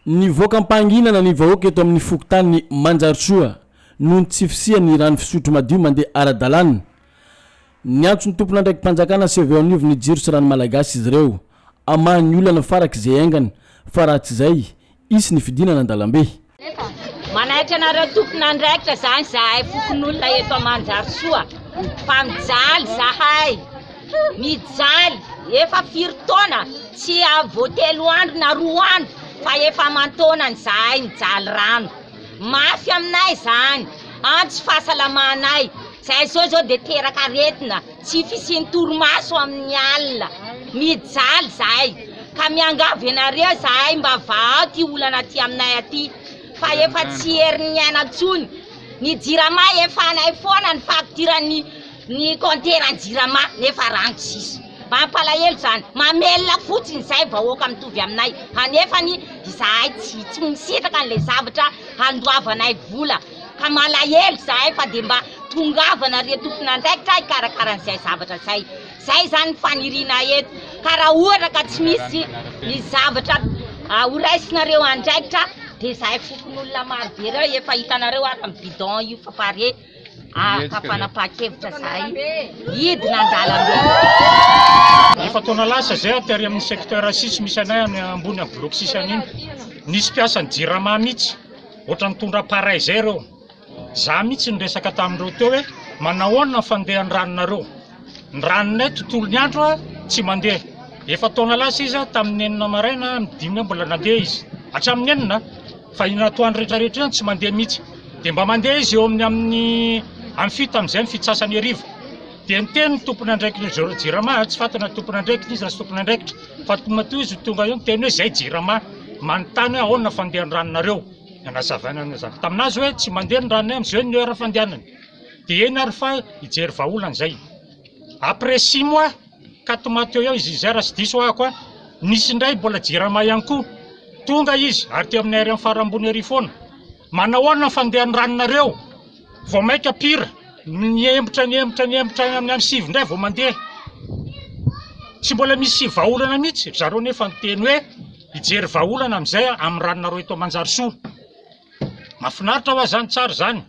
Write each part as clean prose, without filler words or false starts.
Nivoaka am-pahanginana ny vahoaka eto amin'ny fokontany Manjarisoa noho ny tsy fisian'ny rano fisotro madio mandeha ara-dalàna. Niantso ny tompon'andraiki-panjakana sy avy eo anivon'ny Jiro sy Rano Malagasy izy ireo hamaha ny olana farak'izay haingana fa raha tsy izay, hisy ny fidinana an-dalambe. Manaitra anareo tompon'andraikitra zany zahay fokonolona eto Manjarisoa fa mijaly zahay, mijaly efa firy taona tsy vao telo andro na roa andro fa efa aman-taonany zahay mijaly rano, mafy aminay zany, antsy fahasalamanay, zahay zao zao dia teraka aretina, tsy fisian'ny torimaso amin'ny alina, mijaly zahay, ka miangavy anareo zahay mba vahao ty olana aty aminay aty fa efa tsy herin'ny aina intsony, ny jirama efa anay foana ny facture-n'ny ny compteur-n'ny jirama nefa rano tsisy, mampalahelo zany, mamelona fotsiny zay vahoaka mitovy aminay, anefany izahay tsy tsy misitraka an'ilay zavatra handoavanay vola. Ka malahelo zahay fa dia mba tongava nareo tompon'andraikitra hikarakara an'izay zavatra izay. Zay zany ny faniriana eto. Ka raha ohatra ka tsy misy ny zavatra ho raisinareo andraikitra dia zahay fokonolona maro be ireo efa hitanareo ary amin'ny bidon io fa pare haka fanapahan-kevitra zahay hidina an-dalambe. Efa taona lasa izay aho tery amin'ny secteur six misy anay any ambony amin'ny bloc six any iny. Nisy mpiasan'ny jirama mihitsy. Ohatran'ny nitondra appareil zay ireo. Za mihitsy niresaka tamin'ireo teo hoe manahoana ny fandehan'ny ranonareo. Ny ranonay tontolon'ny andro tsy mandeha. Efa taona lasa izy tamin'ny enina maraina amin'ny dimy eo mbola nandeha izy. Hatramin'ny enina fa iny atoandro rehetra rehetra iny tsy mandeha mihitsy. Dia mba mandeha izy eo amin'ny amin'ny amin'ny fito amin'izay amin'ny fito sasany hariva. Dia niteny ny tompon'andraikitry ny Jirama, tsy fantatra na tompon'andraikitra izy na tsy tompon'andraikitra. Fa matoa izy tonga eo niteny hoe zay jirama, manontany hoe ahoana fandehan'ny ranonareo, nanazavaina nazava taminazy hoe tsy mandeha ny ranonay amin'izao ny heure fandehanany, dia eny ary fa hijery vahaolana izay. Après six mois, quatre mois teo eo izy izay raha tsy diso ahako an, nisy indray mbola jirama ihany koa, tonga izy ary teo amin'ny aire fara ambony ery foana, manahoana ny fandehan'ny ranonareo? Vao maika pire, nihemotra nihemotra nihemotra any amin'ny sivy indray vao mandeha. Tsy mbola misy vahaolana mihitsy, ry zareo nefa niteny hoe hijery vahaolana amin'izay amin'ny ranonareo eto Manjarisoa. Mahafinaritra hoa zany, tsara izany.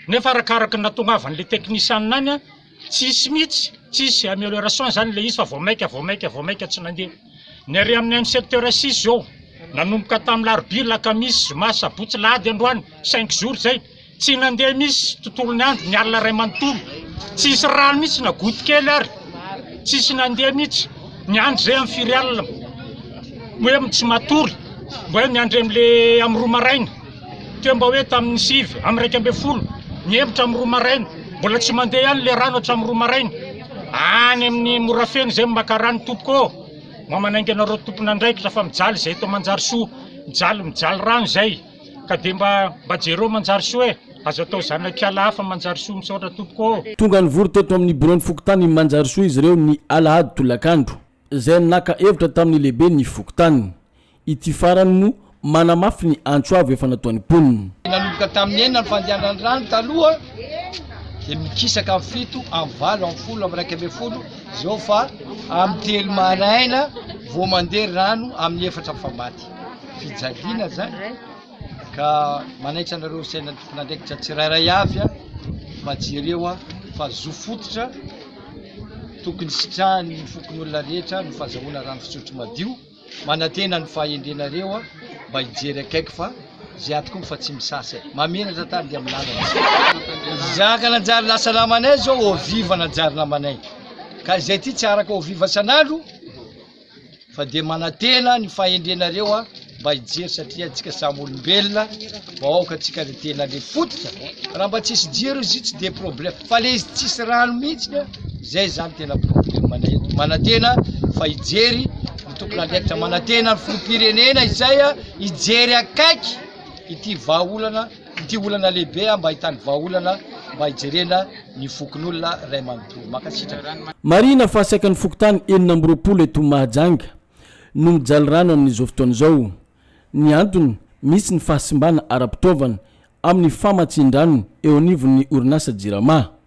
Nefa arakaraky ny nahatongavan'ilay teknisianina any, tsisy mihitsy, tsisy amélioration zany ilay izy fa vao maika vao maika vao maika tsy nandeha. Ny ary amin'ny amin'ny secteur six zao, nanomboka tamin'ny larobia, lakamisy, zoma, sabotsy, lahady androany, cinq jours zay. Tsy nandeha mihitsy tontolon'ny andro, ny alina iray manontolo. Tsisy rano mihitsy na goutte kely ary. Tsisy nandeha mihitsy. Niandry zay amin'ny firy alina. Hoe tsy matory. Mba hoe miandry amin'le amin'ny roa maraina. Teo mba hoe tamin'ny sivy, amin'ny 11. Nihemotra amin'ny roa maraina. Mbola tsy mandeha ihany le rano hatramin'ny roa maraina. Any amin'ny Morafeno zay maka rano tompoko ô. Mba manainga anareo tompon'andraikitra fa mijaly zay eto Manjarisoa. Mijaly mijaly rano zay. Ka dia mba mba jereo Manjarisoa e! Aza atao zanak'ala hafa Manjarisoa misaotra tompoko ô! Tonga nivory teto amin'ny biraon'ny fokontany Manjarisoa izy ireo ny alahady tolakandro, izay naka hevitra tamin'ny lehiben'ny fokontany. Ity farany moa manamafy ny antso avo efa nataon'ny mponina. Nanomboka tamin'ny enina ny fandehanan'ny rano taloha dia mikisaka amin'ny fito, amin'ny valo, amin'ny folo, amin'ny 11 izao fa amin'ny telo maraina vao mandeha rano amin'ny efatra fa maty. Fijaliana zany ka manaitra anareo saina tompon'andraikitra tsirairay avy a mba jereo a fa zo fototra tokony sitrahan'ny fokonolona rehetra ny fahazahoana rano fisotro madio manantena ny fahendrenareo a mba hijery akaiky fa zay ato koa fa tsy misasa e mamenatra tany dia milalana zaka nanjary lasa namanay zao au viva nanjary namanay ka izay ty tsy araka au viva san'andro fa dia manantena ny fahendrenareo aho mba hijery satria antsika samy olombelona mba aoka antsika le tena le fototra raha mba tsisy jiro izy tsy de problème fa le izy tsisy rano mihitsy a zay zany tena problème anay eto manantena fa hijery ny tompon'andraikitra manantena ny filoham-pirenena izay a hijery akaiky ity vahaolana Ity olana lehibe mba ahitany vahaolana mba hijerena ny fokonolona ray manontolo. Mankasitraka. Marihina fa saika ny fokontany 26 eto Mahajanga no mijaly rano amin'izao fotoana izao. Ny antony, misy ny fahasimbana ara-pitaovana amin'ny famatsian-drano eo anivon'ny orinasa Jirama.